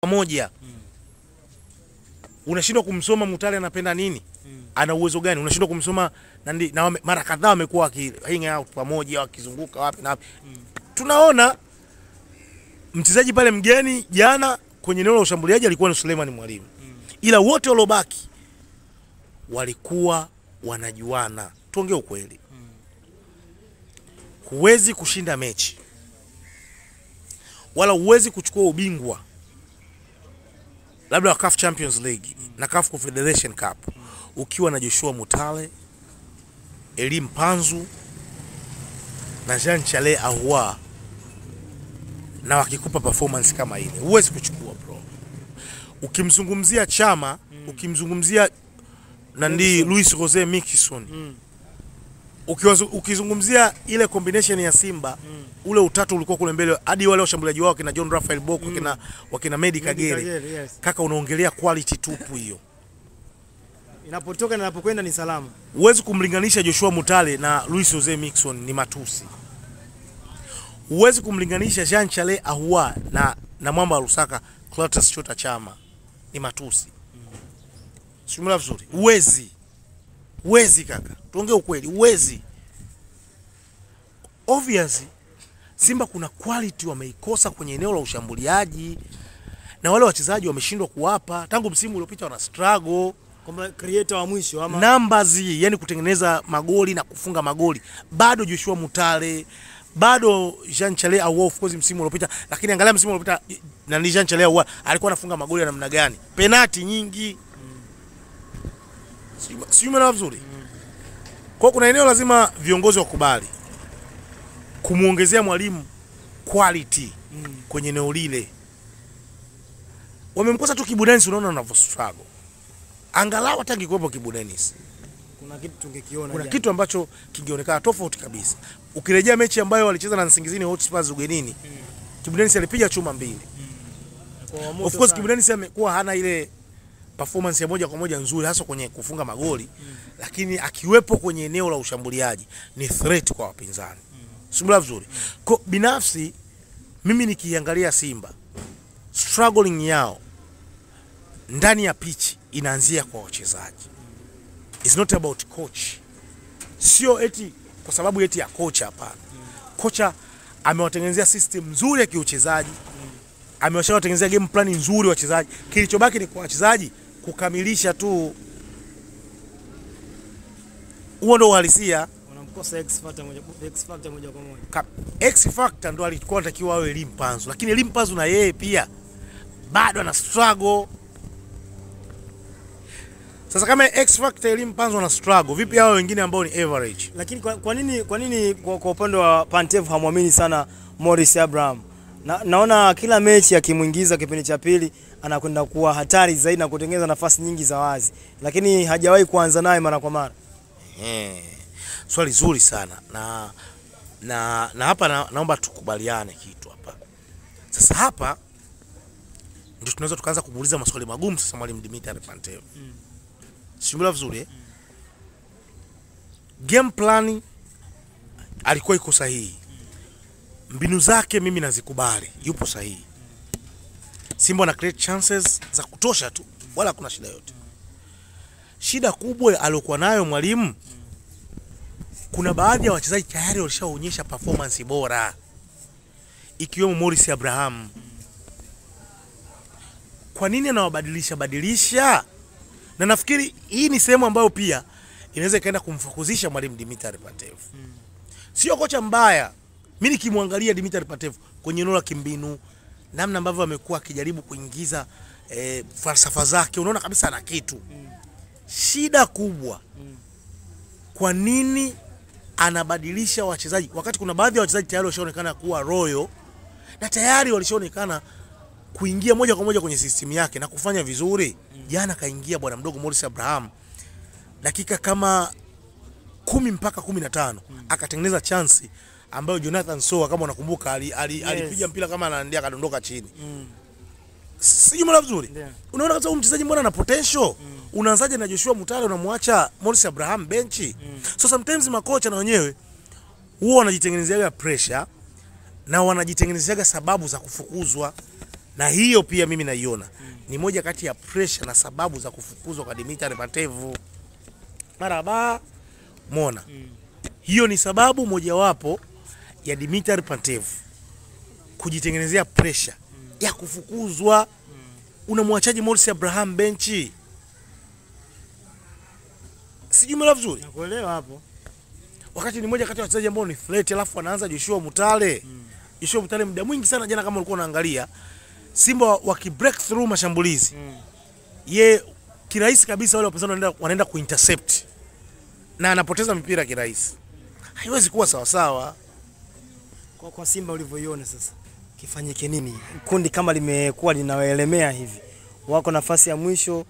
pamoja. Unashindwa kumsoma Mutale anapenda nini? Ana uwezo gani? Unashindwa kumsoma na mara kadhaa wamekuwa hang out pamoja wakizunguka wapi na wapi. Tunaona mchezaji pale mgeni jana kwenye eneo la ushambuliaji alikuwa ni Suleiman Mwalimu. Ila wote waliobaki walikuwa wanajuana. Tuongee ukweli. Huwezi kushinda mechi wala huwezi kuchukua ubingwa labda wa CAF Champions League na CAF Confederation Cup ukiwa na Joshua Mutale, Elie Mpanzu na Jean Charles Ahoua, na wakikupa performance kama ile huwezi kuchukua bro. Ukimzungumzia Chama, ukimzungumzia Nandi Luis Jose Miquissone, ukizungumzia ile combination ya Simba, ule utatu ulikuwa kule mbele hadi wale washambuliaji wao kina John Raphael Boko, kina wakina Medi Kagere, yes. Kaka, unaongelea quality tupu hiyo. Inapotoka na inapokwenda ni salama. Huwezi kumlinganisha Joshua Mutale na Luis Jose Miquissone, ni matusi. Huwezi kumlinganisha Jean Charles Ahoua na Mwamba wa Lusaka Clatous Chota Chama, ni matusi. Simula vizuri. Huwezi. Huwezi kaka. Tuongee ukweli, huwezi. Obviously Simba kuna quality wameikosa kwenye eneo la ushambuliaji, na wale wachezaji wameshindwa kuwapa tangu msimu uliopita, wana struggle kwamba creator wa mwisho ama numbers, yani kutengeneza magoli na kufunga magoli. Bado Joshua Mutale, bado Jean Charles Ahoua, of course msimu uliopita, lakini angalia msimu uliopita na Jean Charles Ahoua alikuwa anafunga magoli ya namna gani? Penati nyingi. Sio umeelewa vizuri? Kwa kuna eneo lazima viongozi wakubali kumuongezea mwalimu quality kwenye eneo lile. Wamemkosa tu Kibu Dennis, unaona anavyo struggle. Angalau hata angekuwepo Kibu Dennis, kuna kitu tungekiona. Kuna kitu ambacho kingeonekana tofauti kabisa. Ukirejea mechi ambayo walicheza na Nsingizini Hotspurs ugenini, Kibu Dennis alipiga chuma 2. Of course Kibu Dennis amekuwa hana ile performance ya moja kwa moja nzuri hasa kwenye kufunga magoli, lakini akiwepo kwenye eneo la ushambuliaji ni threat kwa wapinzani. Simula vizuri. Kwa binafsi mimi nikiangalia Simba struggling yao ndani ya pitch inaanzia kwa wachezaji. It's not about coach. Sio eti kwa sababu eti ya kocha, hapana. Kocha amewatengenezea system nzuri ya kiuchezaji. Amewashawatengenezea game plan nzuri wachezaji. Kilichobaki ni kwa wachezaji kukamilisha tu. Huo ndio uhalisia. Wanamkosa X factor moja, X factor moja kwa moja. X factor ndo alikuwa anatakiwa awe Elie Mpanzu, lakini Elie Mpanzu na yeye pia bado ana struggle. Sasa kama X factor Elie Mpanzu ana struggle, vipi hao wengine ambao ni average? Lakini kwa nini kwa upande wa Pantev hamwamini sana Morris Abraham? Naona kila mechi akimuingiza kipindi cha pili anakwenda kuwa hatari zaidi na kutengeneza nafasi nyingi za wazi, lakini hajawahi kuanza naye mara kwa mara. Swali zuri sana na hapa naomba tukubaliane kitu hapa. Sasa hapa ndio tunaweza tukaanza kumuuliza maswali magumu sasa mwalimu Dimitar Pantev. Simula vizuri eh? Game plan alikuwa iko sahihi. Mbinu zake mimi nazikubali, yupo sahihi. Simba ana create chances za kutosha tu, wala hakuna shida yote. Shida kubwa aliyokuwa nayo mwalimu, kuna baadhi ya wachezaji tayari walishaonyesha performance bora, ikiwemo Morris Abraham. Kwa nini anawabadilisha badilisha? Na nafikiri hii ni sehemu ambayo pia inaweza ikaenda kumfukuzisha mwalimu Dimitar Pantev. Sio kocha mbaya. Mimi nikimwangalia Dimitar Pantev kwenye eneo la kimbinu, namna ambavyo amekuwa akijaribu kuingiza falsafa zake, unaona kabisa ana kitu. Shida kubwa, kwa nini anabadilisha wachezaji wakati kuna baadhi ya wachezaji tayari washaonekana kuwa royal na tayari walishaonekana kuingia moja kwa moja kwenye system yake na kufanya vizuri. Jana kaingia bwana mdogo Morris Abraham dakika kama 10 mpaka 15 akatengeneza chance ambayo Jonathan Soa, kama unakumbuka, alipiga mpira kama anaandia akadondoka chini. Sijui mbona vizuri. Unaona kabisa huyu mchezaji mbona ana potential. Unaanzaje na Joshua Mutale unamwacha Morris Abraham benchi? So sometimes makocha na wenyewe huwa wanajitengenezeaga pressure na wanajitengenezeaga sababu za kufukuzwa. Na hiyo pia mimi naiona ni moja kati ya pressure na sababu za kufukuzwa kwa Dimitar Pantev. Maraba mona. Hiyo ni sababu mojawapo ya Dimitar Pantev kujitengenezea pressure ya kufukuzwa. Unamwachaje Morris Abraham benchi? Sijui umeelewa vizuri. Nakuelewa hapo. Wakati ni moja kati ya wachezaji ambao ni threat, alafu anaanza Joshua Mutale. Joshua Mutale muda mwingi sana jana, kama ulikuwa unaangalia Simba waki break through mashambulizi ye kirahisi kabisa, wale wapinzani wanaenda kuintercept na anapoteza mipira kirahisi. Haiwezi kuwa sawa sawa. Kwa Simba ulivyoiona sasa, kifanyike nini? Kundi kama limekuwa linawaelemea hivi, wako nafasi ya mwisho,